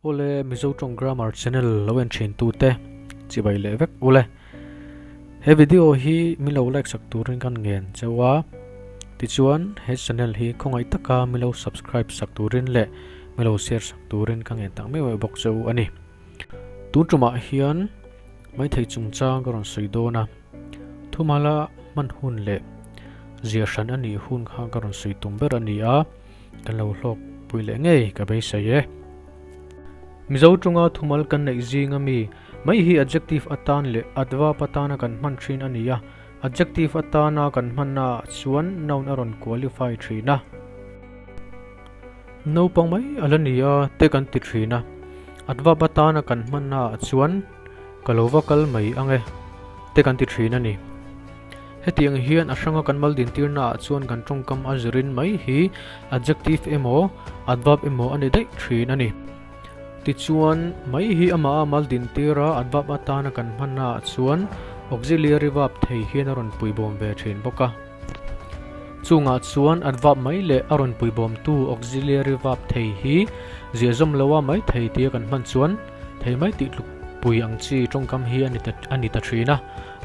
Awle Mizo Tawng Grammar channel lo en thin tute chibai leh vek ule. He video hi min lo like sak turin kan ngen cheu a, tichuan he channel hi khawngaih taka min lo subscribe sak turin leh min lo share sak turin ka ngen tak meuh meuh bawk cheu a ni. Tun tumah hian maithei chungchang ka rawn sawi dawn a, thumala hman hun leh zia hran a nih hun kha ka rawn sawi tum ber a ni a, kan lo hlawk pui leh ngei ka beisei e. Mizo tunga thumal kan neih zinga mi mai hi adjective atan leh adverb atana kan hman thin a ni a, adjective atana kan hmanna ah chuan noun a rawn qualify thin a. Naupang mai a la ni a te kan ti thin a, adverb atana kan hmanna ah chuan ka lo va kal mai ang e te kan ti thin a ni. Hetiang hian a hranga kan mal dintirna ah chuan kan tawngkam a zirin mai hi adjective emaw adverb emaw a ni daih thin a ni. Tichuan, mai hi amah a mal dintira adverb atana kan hmanna ah chuan auxiliary verb thei hian a rawn puibawm ve thin bawk a. Chungah chuan adverb mai leh a rawn puibawmtu auxiliary verb thei hi ziahzawm loa mai thei tia kan hman chuan thei mai tih tluk pui ang chi tawngkam hi a ni ta a ni ta thin a.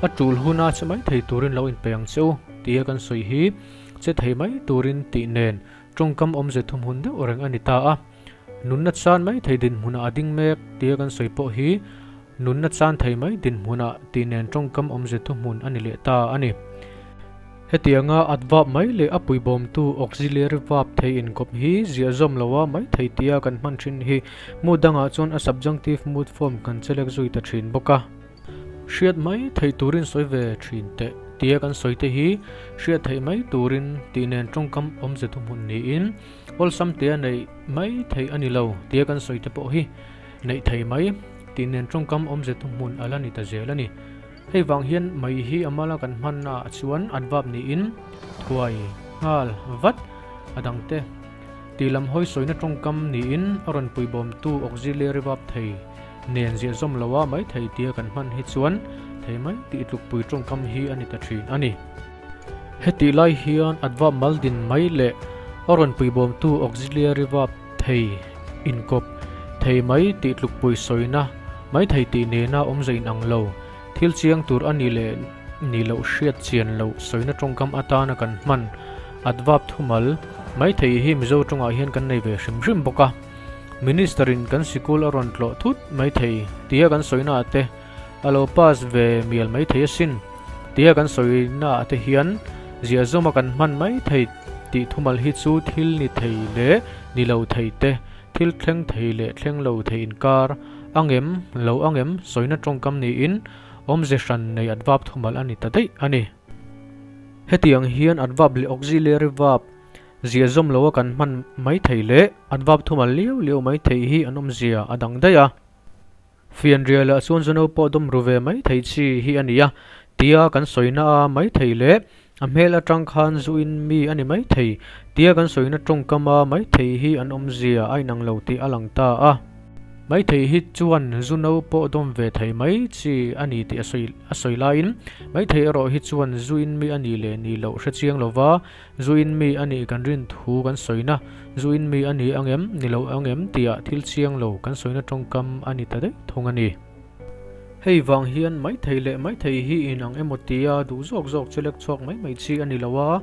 A tul huna che mai thei turin lo inpe ang che u tia kan sawi hi che thei mai turin tih nen tawngkam awmze thumhun deuh reng a ni ta a. Nunna chan mai thei dinhmunah a ding mek tia kan sawi pawh hi nunna chan thei mai dinhmunah tih nen tawngkam awmze thuhmun a ni leh ta a ni. Hetianga adverb mai leh a puibawmtu auxiliary verb thei inkawp hi ziahzawm loa mai thei tia kan hman thin hi mood dangah chuan a subjunctive mood form kan chelek zui ta thin bawk a. Hriat mai theih turin sawi ve thin teh tia kan sawi te hi hriat theih mai turin tih nen tawngkam awmze thuhmun niin awlsam tia neih mai theih a ni lo tia kan sawi te pawh hi neih thei mai tih nen tawngkam awmze thuhmun a la ni ta zel a ni. Hei vang hian mai hi a mala kan hmanna ah chuan adverb niin thuai, nghal, vat a dang te tih lam hawi sawina tawngkam niin a rawn puibawmtu auxiliary verb thei nen ziah zawm lo a mai thei tia kan hman hi chuan thei mai tih tlukpui tawngkam hi a ni ta thin a ni. Hetih lai hian adverb mal din mai leh a rawn puibawmtu auxiliary verb thei, inkawp, thei mai tih tlukpui sawina mai thei tih nena awmze inang lo, thil chiang tur a nih leh nih loh hriat chian loh sawina tawngkam atana kan hman adverb thumal mai thei hi Mizo tawngah hian kan nei ve hrim hrim bawk a. Minister in kan sikul a rawn tlawh thut mai thei tia kan sawina ah te a lo pass ve mial mai thei asin tia kan sawina ah te hian ziahzawm a kan hman mai thei tih thumal hi chu thil ni thei leh ni lo thei te, thil thleng thei leh thleng lo thei inkar angem lo angem sawina tawngkam niin awmze hran nei adverb thumal a ni ta daih a ni. Hetiang hian adverb leh auxiliary verb Zia zawm loa kan hman mai thei leh an vap thumal liau liau mai thei hi an awmzia a dang daih a. Fianrial ah chuan zuno pawh dawm ru ve mai thei chi hi a ni a, tia kan sawina a mai thei leh a hmel atang khan zuin mi a ni mai thei tia kan sawina tawngkam a mai thei hi an awmzia a inang lo tih a lang ta a. Maithei hi chuan zu no pawh dawm ve thei mai chi a ni tih a sawi a sawi laiin Maithei erawh hi chuan zu in mi a nih leh nih loh hre chiang lova zu in mi a nih kan rin thu kan sawina zu in mi a ni ang em ni lo ang em tihah thil chiang lo kan sawina tawngkam a ni ta daih thung a ni. Hei vang hian Maithei leh Maithei hi inang emaw tia duh zawk zawk chu lek chhuak mai mai chi a ni lo a,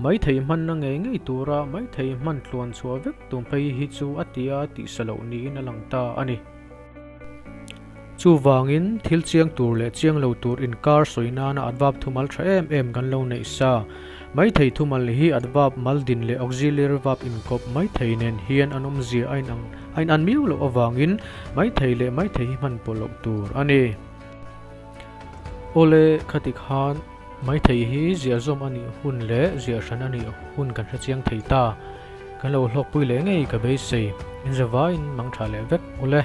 Maithei hmanna ngei ngei tura Maithei hman tluan chhuah vek tum phei hi chu a tia tihsa loh niin a lang ta a ni. Chuvangin thil chiang tur leh chiang lo tur inkar sawi nana adverb thumal tha em em kan lo neih sa. Maithei thumal hi adverb mal din leh auxiliary verb inkawp maithei nen hian an awmzia a inang a inan miau loh avangin maithei leh maithei hi hman pawh loh tur a ni. Awle khati khan maithei hi ziahzawm a nih hun leh ziahhran a nih hun kan hre chiang thei ta. Kan lo hlawkpui leh ngei ka beisei. Inzavaiin mang tha leh vek ule.